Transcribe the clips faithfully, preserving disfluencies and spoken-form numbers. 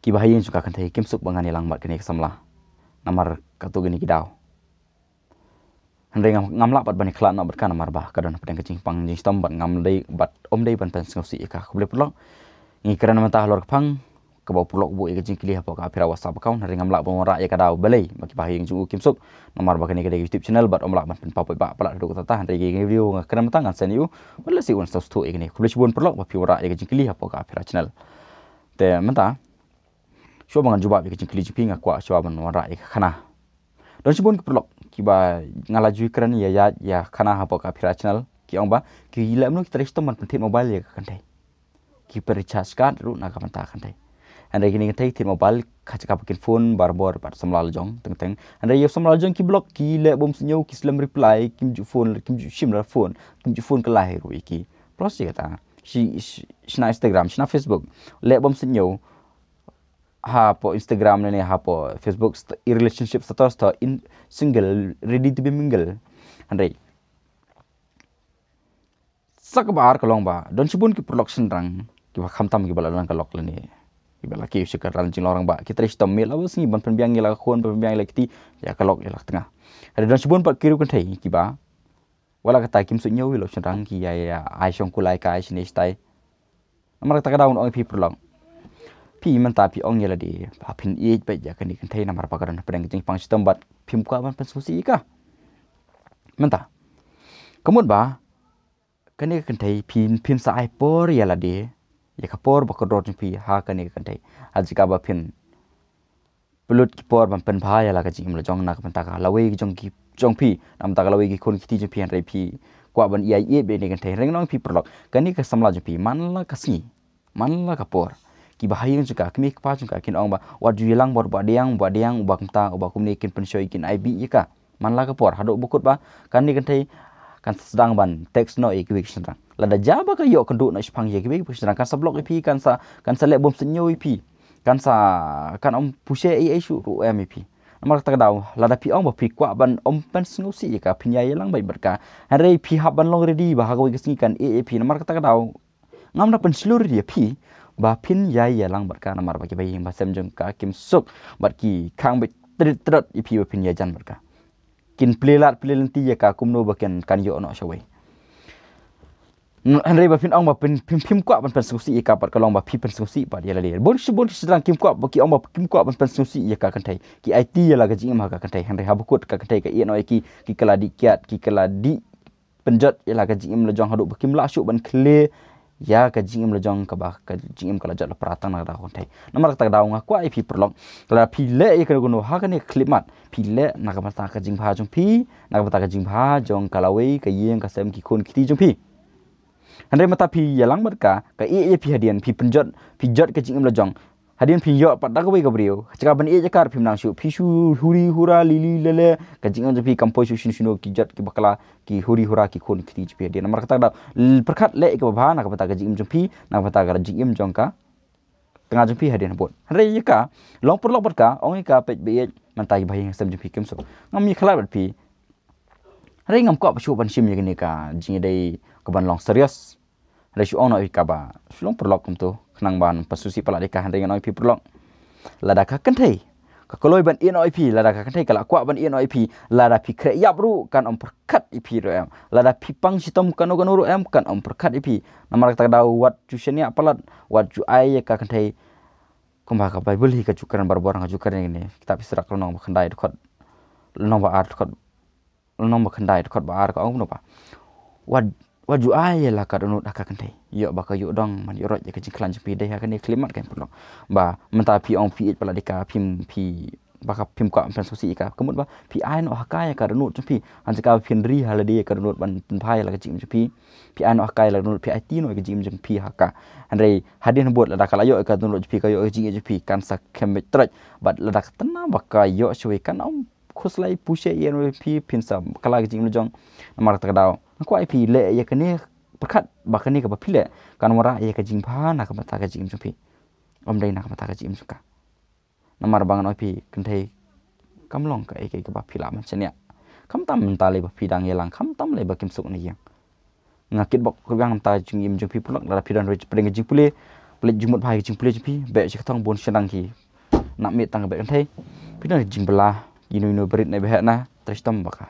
kiba ha ïing jong ka kynthei kim suk ba ngan ïalang bad kane ka samla. Namar katto katne ki daw. Hynrei ngam, ngam lah pat ban ïakhlad noh bad ka namar ba ka don hapdeng ka jingpang jingshitom bad ngam dei bad ym dei ban pynsngewsih ïa ka. Khublei paralok. Ngi kren mynta halor ka phang kaba u paralok u buh ïa ka jingkylli hapoh ka app WhatsApp account, hynrei ngam lah ban wanrah ïa ka daw balei ba kiba ha ïing jong u kim suk. Namar ba kane ka dei ka YouTube channel bad ym lah ban pynpaw paidbah palat haduh katta, hynrei ïa ka video nga kren mynta ngan send ïa u. Bad lehse un sngewthuh ïa kane. Khublei shibun paralok ba phi wanrah ïa ka jingkylli hapoh ka app channel. Te mynta shuwa ba ngan jubab ïa ka jingkylli jong phi nga kwah shuwa ban wanrah ïa ka khana. Don shibun ki paralok kiba nga la ju kren ïa ïa ïa khana hapoh ka app channel, ki ong ba ki leh mano ki trei shitom ban pynthied mobile ïa ka kynthei. Ki pynrecharge card ruh na ka bynta ka kynthei. Hynrei kine ki kynthei thied mobile ka jaka ba kin phone barabor bad samla la jong teng teng. Hynrei ïa samla la jong ki block, ki leh bym sngewsih, ki slem reply, kim ju phone, kim ju shim la phone, kim ju phone kylla hi ruh ïa ki. Plus ïa kata shi, shi, shna Instagram, shna Facebook, leh bym sngewsih hapoh Instagram ne hapoh Facebook, st-, i relationship status to in single, ready to be mingle. Hynrei sa kaba ar ka long ba don shibun ki paralok shynrang kiba khamtam kiba la don ka lok lane kiba la kiew sha ka ran jinglong rangbah, ki trei shitom miet la ba sngi ban pynbiang ïa la ka khun, ban pynbiang ïa la ka kti, ïa ka lok ïa la ka tnga. Hynrei don shibun pat ki riew kynthei kiba wat la katta kim suk ñiew ïa u shynrang, ki ïa ïa ai shong kulai kai shane shatai. Namar kata ka daw ngan ong ïa phi paralok. Phi mynta phi ong ïa lade ba phin ïeit beit ïa kane ka kynthei namar ba ka don hapdeng ka jingpang shitom bad phim kwah ban pynsngewsih ïa ka. Mynta ka mut ba kane ka kynthei phin, phin sa ai por ïa lade, ïa ka por ba kordor jong phi ha kane ka kynthei, ha jaka ba phin pynlut ki por ban pynbha ïa la ka jingim la jong na ka bynta ka lawei jong ki, jong phi, na ka bynta ka lawei ki khun ki kti jong phi, hynrei phi kwah ban ïai ïeit beit ïa kane ka kynthei. Hynrei ngan ong ïa phi paralok, kane ka samla jong phi man la ka sngi, man la ka por, kiba ha ïing jong ka, kmie kpa jong ka kin ong ba wat ju ïalang bad uba diang, uba diang, uba kumta uba kumne, kin pynshoi, kin ai bih ïa ka. Man la ka por, haduh ba kut ba kane ka kynthei kan sdang ban text noh ïa kiwei ki shynrang. Lada jia ba ka ïoh kynduh noh shaphang ïa kiwei ki shynrang, kan sa block ïa phi, kan sa, kan sa leh bym sngewsih ïa phi, kan sa, kan ym pyrshah ei ei shuh ruh em ïa phi. Namar kata ka daw lada phi ong ba phi kwah ban ym pynsngewsih ïa ka, phin ïai ïalang beit bad ka, hynrei phi hap ban long ready ba ha kawei ka sngi kan ïeh ïa phi. Namar kata ka daw ngam da pynshlur ïa phi ba phin ïai ïalang bad ka namar ba kiba ïing ba sem jong ka kim suk bad ki khang beit trit trot ïa phi ba phin ïajan bad ka. Kin plie lad plie lynti ïa ka kumno ba kin, kan ïoh noh shawei. Hynrei ba phin ong ba phin, phim, phim kwah ban pynsngewsih ïa ka bad ka long ba phi pynsngewsih bad ïa lade. Bun shi, bun shynrang kim kwah ba ki ong ba kim kwah ban pynsngewsih ïa ka kynthei, ki aiti ïa la ka jingim ha ka kynthei, hynrei haba kut ka kynthei ka ïeh noh ïa ki, ki kylla dih kiad, ki kylla dih pynjot ïa la ka jingim la jong haduh ba kim lah shuh ban khleh ïa ka jingim la jong, kaba ka jingim ka la jot la pra tang na ka daw kynthei. Namar kata ka daw nga kwah ïa phi paralok, lada phi leh ïa kano kano ha kane ka khyllipmat, phi leh na ka bynta ka jingbha jong phi, na ka bynta ka jingbha jong ka lawei, ka ïing ka sem, ki khun ki kti jong phi. Hynrei mynta phi ïalang bad ka, ka ïeh ïa phi hadien, phi pynjot, phi jot ka jingim la jong. Hadien phi ïoh pat da kawei ka briew, ha jaka ban ïeit ïa ka ruh phim nang shuh, phi shu huri hura lili lele, ka jingim jong phi kam poi shuh shano shano, ki jot ki bakla, ki huri hura ki khun ki kti jong phi hadien. Namar kata ka daw pyrkhat leh ïa kaba bha na ka bynta ka jingim jong phi, na ka bynta ka jingim jong ka tnga jong phi hadien habud. Hynrei ïa ka, long paralok bad ka, ong ïa ka, peit ba ïeit, mynta kiba ha ïing ha sem jong phi kim suk. Ngam ïakhlad bad phi. Hynrei ngam kwah ba shu ban shim ïa kane ka jingïadei kaban long serious. Hynrei shu ong noh ïa ka ba shu long paralok kumto, khnang ban pynsngewsih palat ïa ka. Hynrei ngan ong ïa phi paralok, lada ka kynthei ka kloi ban ïeh noh ïa phi, lada ka kynthei ka la kwah ban ïeh noh ïa phi, lada phi khreh ïap ruh kan ym pyrkhat ïa phi ruh em, lada phi pang shitom kano kano ruh em kan ym pyrkhat ïa phi. Namar kata ka daw wat ju shaniah palat, wat ju ai ïa ka kynthei. Kumba ka Baibl hi ka ju kren barabor, ka ju kren ïa kane, kitab Isra lynnong ba khyndai dkhot, lynnong ba ar dkhot, lynnong ba khyndai dkhot ba ar ka ong kumno ba, wat, wat ju ai ïa la ka dohnud ha ka kynthei, ïoh ba ka ïoh dong ban ïoh roit ïa ka jingkhlaiñ jong phi. Dei ha kane ka khyllipmat ka paralok ba mynta phi ong phi ïeit palat ïa ka, phim, phi, ba ka phim kwah ban pynsngewsih ïa ka, ka mut ba phi ai noh ha ka ïa ka dohnud jong phi, ha jaka ba phin ri ha lade ïa ka dohnud ban pynbha ïa la ka jingim jong phi. Phi ai noh ha ka ïa la ka dohnud, phi aiti noh ïa ka jingim jong phi ha ka. Hynrei hadien habud lada ka la ïoh ïa ka dohnud jong phi, ka ïoh ïa ka jingim jong phi, kan sa khlem beit troit. Bad lada ka tnam ba ka ïoh shawei kan ym khuslai pyrshah ïa phi, phin sa bakla ka jingim la jong. Namar kata ka daw nga kwah ïa phi leh ïa kane, pyrkhat ba kane kaba phi leh kan wanrah ïa ka jingbha na ka bynta ka jingim jong phi, ym dei na ka bynta ka jingim jong ka. Namar ba ngan ong ïa phi, kynthei kam long kaei kaei kaba phi lah ban shaniah. Khamtam mynta lei ba phi dang ïalang, khamtam lei ba kim suk na ïing. Nga kitbok kyrpang na ka bynta ka jingim jong phi paralok, lada phi don ruh pdeng ka jingpule, pynleit jingmut bha ha ki jingpule jong phi, beh shi ka thong bun sha dang ki. Nang mih tang ka beh kynthei. Phi don jingbylla, ino ino barit ne beh na, trei shitom baka.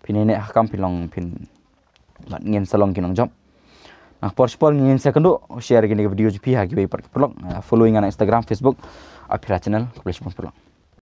Phin ïaineh ha ka kam phi long phin. Bad ngin sa long ki nongjop. Nang por shi por ngin sa kynduh, share kine ki video jong phi ha kiwei pat ki paralok. Ah, follow ïa nga na Instagram, Facebook, Aphira Channel, khublei shibun paralok.